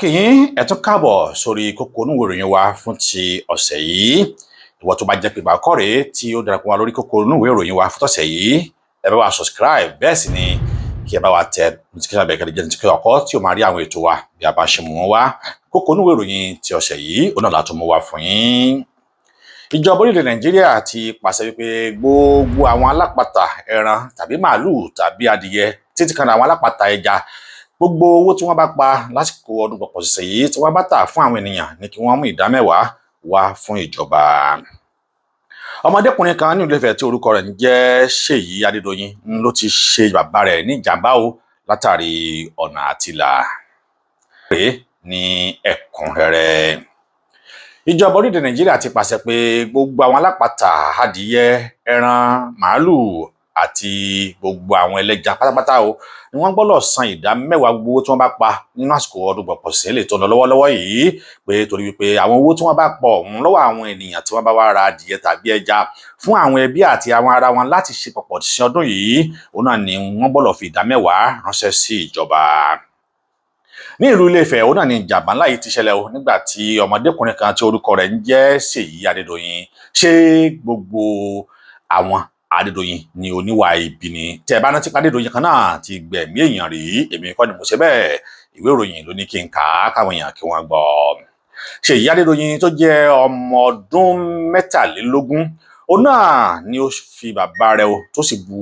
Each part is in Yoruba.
Kí yín, ẹ tún káàbọ̀ sórí kókó onúwèé ìròyìn wa fún ti ọ̀sẹ̀ yìí. Ìwọ tó bá jẹ́ pé ìgbà àkọ́kọ́ rèé tí ó darapọ̀ wá lórí kókó onúwèé ìròyìn wa fún tọ̀sẹ̀ yìí, ẹ bá wa subscribe, bẹ́ẹ̀ sì ni kí ẹ bá wa tẹ notification bell kẹ́lẹ́ jẹ́ notification ọkọ tí ó máa rí àwọn ètò wa bí a bá ṣe mú wọn wá. Kókó onúwèé ìròyìn ti ọ̀sẹ̀ yìí, ó náà látún mú wá fún yín. Ìjọba orílẹ̀ Nàìjíríà ti pàṣẹ wípé gbogbo àwọn alápatà ẹran tàbí màálùú tàbí adìyẹ, títí kan àwọn alápatà ẹja, gbogbo owó tí wọ́n bá pa lásìkò ọdún pọ̀pọ̀ ṣẹ̀ṣẹ̀ yìí tí wọ́n bá tà fún àwọn ènìyàn ní kí wọ́n mú 10% wá fún ìjọba. Ọmọdékùnrin kan ní ìlú Ifẹ̀ tí orúkọ rẹ̀ ń jẹ́ Ṣèyí Adédọ̀yìn ló ti ṣe bàbá rẹ̀ ní ìjàmbá o látàrí ọ̀nà àtìlà rèé ní ẹ̀kúnrẹ́rẹ́. Ìjọba orílẹ̀-èdè Nàìjíríà ti pàṣẹ pé gbogbo àwọn alápatà adìyẹ, ẹran màálùú àti gbogbo àwọn ẹlẹ́ja pátápátá o ni wọ́n gbọ́dọ̀ san 10% gbogbo owó tí wọ́n bá pa nínú àsìkò ọdún pọ̀pọ̀ sí lè tó lọ lọ́wọ́lọ́wọ́ yìí, pé torí wípé àwọn owó tí wọ́n bá pọ̀ ọ̀hún lọ́wọ́ àwọn ènìyàn tí wọ́n bá wá ra adìyẹ tàbí ẹja fún àwọn ẹbí àti àwọn ará wọn láti ṣe pọ̀pọ̀ sí ọdún yìí, òun náà ni wọ́n gbọ́dọ̀ fi 10% ránṣẹ́ sí ìjọba. Ní ìlú Ilé-Ifẹ̀, òun náà ni ìjàmbá ńlá yìí ti ṣẹlẹ̀ o, nígbà tí ọmọdékùnrin kan tí orúkọ rẹ̀ ń jẹ́ Ṣèyí Adédọ̀yìn. Ṣé gbogbo àwọn Adédọ̀yìn ni oníwà ibi ni? Tẹ́ ẹ bá rántí pé Adédọ̀yìn kan náà ti gbẹ̀mí èèyàn rí. Èmi kọ́ ni mo ṣe bẹ́ẹ̀, ìwé ìròyìn ló ní kí n kà á káwọn èèyàn kí wọ́n gbọ́. Ṣèyí Adédọ̀yìn tó jẹ́ ọmọ ọdún 23, òun náà ni ó fi bàbá rẹ̀ o tó sì bu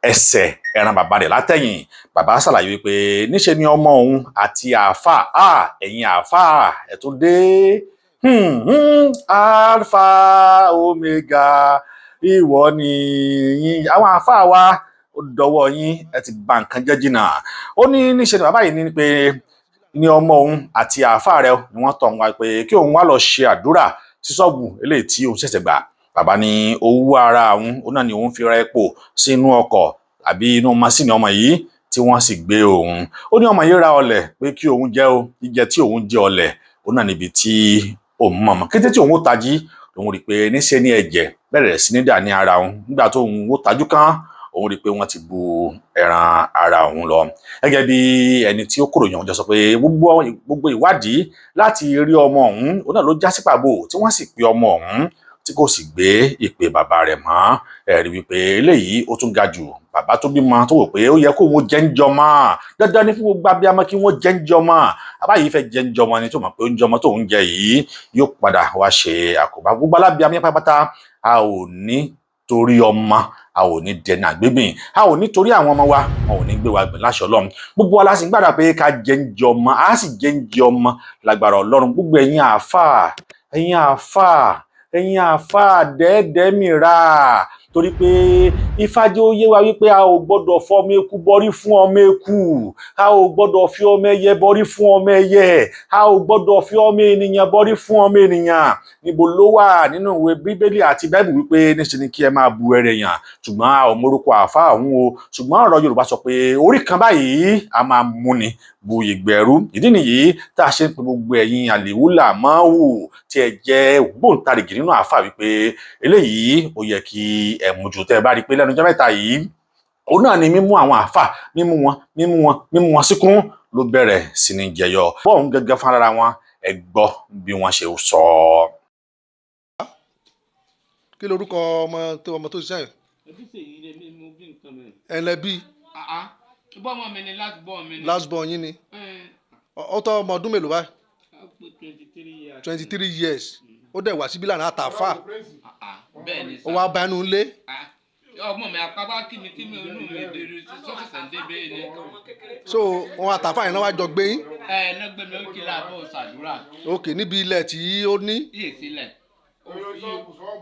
ẹsẹ̀ ẹran bàbá rẹ̀ látẹ̀yìn. Bàbá ṣàlàyé wípé níṣe ni ọmọ òun àti àáfàá, ẹ̀yin àáfàá ẹ̀ tún dé, Alpha Omega, ìwọ ni yín. Àwọn àáfàá wa, ó dọwọ́ yín, ẹ ti bà nǹkan jẹ́ jìnnà. Ó ní níṣe ni bàbá yìí ní pé ní ọmọ òun àti àáfàá rẹ̀ ni wọ́n tọ̀ wá pé kí òun wá lọ ṣe àdúrà sí ṣọ́ọ̀bù eléyìí tí òun ṣẹ̀ṣẹ̀ gbà. Bàbá ní owó ara òun, òun náà ni òun fi ra epo sínú ọkọ̀ àbí inú masíìnì ọmọ yìí tí wọ́n sì gbé òun. Ó ní ọmọ yìí ra ọlẹ̀ pé kí òun jẹ o. Jíjẹ tí òun jẹ ọlẹ̀, òun náà níbi tí òun mọ̀mọ́. Kété tí òun ó tají, òun rí i pé níṣe ní ẹ̀jẹ̀ bẹ̀rẹ̀ sí ní dà ní ara òun. Nígbà tó òun ó tajú kán, òun rí i pé wọ́n ti bu ẹran ara òun lọ. Gẹ́gẹ́ bí ẹni tí ó kúrò yàn jọ sọ pé gbogbo ìwádìí láti rí ọmọ òun, òun náà ló já sí pàbó, tí wọ́n sì pe ọmọ òun tí kò sì gbé ìpè bàbá rẹ̀ mọ́. Ẹ rí wípé eléyìí ó tún ga jù. Bàbá tó bímọ tó wò pé ó yẹ kó òun jẹ́ ń jọmọ́, dandan ní fún gbogbo abiyamọ kí wọ́n jẹ́ ń jọmọ́. Bàbá yìí fẹ́ jẹ́ ń jọmọ́ ni tó mọ̀ pé oúnjẹ ọmọ tó ń jẹ yìí yóò padà wá ṣe àkóbá. Gbogbo alábíamọ yẹn pátápátá, a ò ní torí ọmọ, a ò ní dẹni àgbébìn, a ò ní torí àwọn ọmọ wa, wọn ò ní gbé wa gbìn láṣẹ Ọlọ́run. Gbogbo wa la sì ń gbàdá pé ká jẹ́ ń jẹ ọmọ, a sì jẹ́ ń jẹ ọmọ lágbára Ọlọ́run. Gbogbo ẹ̀yin àáfàá, ẹ̀yin àáfàá, ẹ̀yin àáfàá dẹ́ẹ̀dẹ́ mìíràn, torí pé Ifá jẹ́ ó yé wa wípé a ò gbọ́dọ̀ fọmọ eku bọrí fún ọmọ eku, a ò gbọ́dọ̀ fi ọmọ ẹyẹ bọrí fún ọmọ ẹyẹ, a ò gbọ́dọ̀ fi ọmọ ènìyàn bọrí fún ọmọ ènìyàn. Níbo ló wà nínú ìwé Bíbélì àti Báíbù wípé níṣe ni kí ẹ máa bu ẹrẹ̀ yàn? Ṣùgbọ́n a ò mórúkọ àáfàá ọ̀hún o, ṣùgbọ́n ọ̀rọ̀ Yorùbá sọ pé orí kan báyìí a máa múni bu ìgbẹ́rú. Ìdí nìyí tá a ṣe ń pe gbogbo ẹ̀yin àlèwúlà máwù tí ẹ jẹ́ ògbóǹtarìgì nínú àáfàá wípé eléyìí ó yẹ kí ẹ mójú. Tẹ́ ẹ bá rí i pé lẹ́nu ọjọ́ mẹ́ta yìí, òun náà ni mímú àwọn àáfàá, mímú wọn, mímú wọn, mímú wọn síkún ló bẹ̀rẹ̀ sí ní jẹyọ. Bọ́ọ̀n gẹ́gẹ́ fúnra wọn, ẹ gbọ́ bí wọ́n ṣe sọ. Kí lorúkọ ọmọ tó ṣiṣẹ́ yẹn? Ẹbí Ṣèyí lè mi mú bí nǹkan mi. Ẹ lẹ bí? Bọ́ ọmọ mi ni, last born mi ni. Last born yín ni? Ó tọ́ ọmọ ọdún mélòó báyìí? 23 years. 23 years. Ó dẹ̀ wá síbí lànà àtàfà? Bẹ́ẹ̀ ni. Ó wá bá inú ilé? Ọmọ mi àpapọ̀ kí mi kí mi inú mi dèrò sọ́sẹ̀sẹ̀ ń débé ni. So wọn àtàfà yẹn náà wá jọ gbé yín? Ẹ ẹ gbé mi, ó kí láàbọ̀ ṣàdúrà. Ok, níbi ilẹ̀ tí ó ní? Yíyè sílẹ̀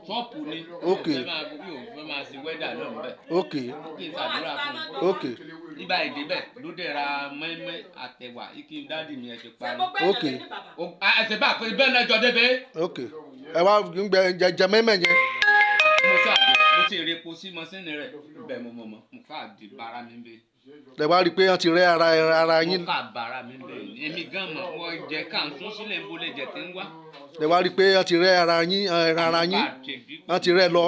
ṣọ́ọ̀pù ni. Òun fẹ́ máa ṣe wẹ́dà náà bẹ́ẹ̀. Kí n ṣàdúrà fún un. Nígbà èdè bẹ́ẹ̀ ló dẹ̀ ra mẹ́mẹ́ àtẹ̀wà kí n dádì mi ẹ̀ ti parí. Ẹsẹ̀ bá pé bẹ́ẹ̀ náà jọ débẹ̀. Ok, ẹ wá gbẹ jẹjẹ mẹ́mẹ́ yẹn. Mo ṣàdé, mo ti rí epo sí mọ́sínì rẹ̀ bẹ́ẹ̀, mo mọ̀ mọ̀ mo fà di bara mi bẹ́ẹ̀. Lẹ wá rí i pé wọ́n ti rẹ́ ara yín? Mo fà bara mi bẹ́ẹ̀, èmi gan mọ̀ wọ́n jẹ ká n sún sílẹ̀ ń bolẹ̀ jẹ tí ń wá. Lẹ wá rí i pé wọ́n ti rẹ́ ara yín, ara yín wọ́n ti rẹ́ lọ.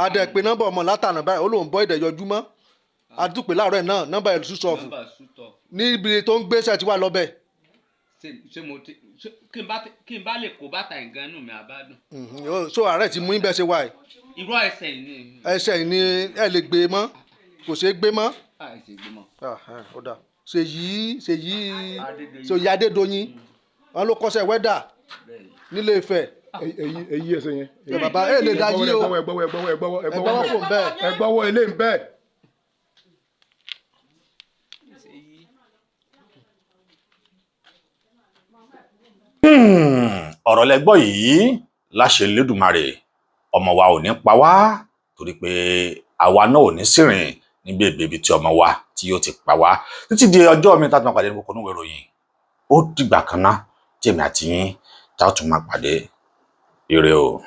Adẹ pé nọ́mbà ọmọ látànà báyìí, ó lóun bọ́ ìdẹ̀ yọjú mọ́. Adúpẹ́ láàárọ̀ ẹ̀ náà, nọ́mbà ẹ̀ switch off. Nọ́mbà switch off. Níbi tó ń gbé sẹ́ẹ̀ tí wà lọ́bẹ̀? Ṣé mo ti ṣé kí n bá lè kó bàtà ìgan inú mi àbádùn. So àárẹ̀ ti mú yín bẹ́ẹ̀ ṣe wà yìí? Irọ́, ẹsẹ̀ yìí ni. Ẹsẹ̀ yìí ni ẹ lè gbé mọ́, kò ṣeé gbé mọ́. Àìsè gbé mọ́. Ahán, ó dáa. Ṣèyí, Ṣèyí. Adédoyin. Ṣèyí Adédoyin, wọn ló kọ́ṣẹ́ wẹ́dà Bẹ́ẹ̀ ni. nílé Ifẹ̀. Èyí, èyí ẹsẹ̀ yẹn. Ẹ bàbá ẹ lè dá yí o. Ẹ gbọ́wọ́, ẹ gbọ́wọ́, ẹ gbọ́wọ́, ẹ ẹ gbọ́wọ́. gbọ́wọ́ kò ń bẹ́ẹ̀. Ẹ gbọ́wọ́ ilé ń bẹ́ẹ̀. Ṣèyí. Ọ̀rọ̀ lẹ gbọ́ yìí. Láṣẹ Lédùmarè, ọmọ wa ò ní pa wá, torí pé àwa náà ò ní sìnrìn níbi èbèbí tí ọmọ wa tí yóò ti pa wá. Títí di ọjọ́ mi tá a ti máa pàdé ní kókó níwèé ìròyìn, ó dìgbà kan ná tí èmi àti yín tá a tún máa pàdé. Ire o.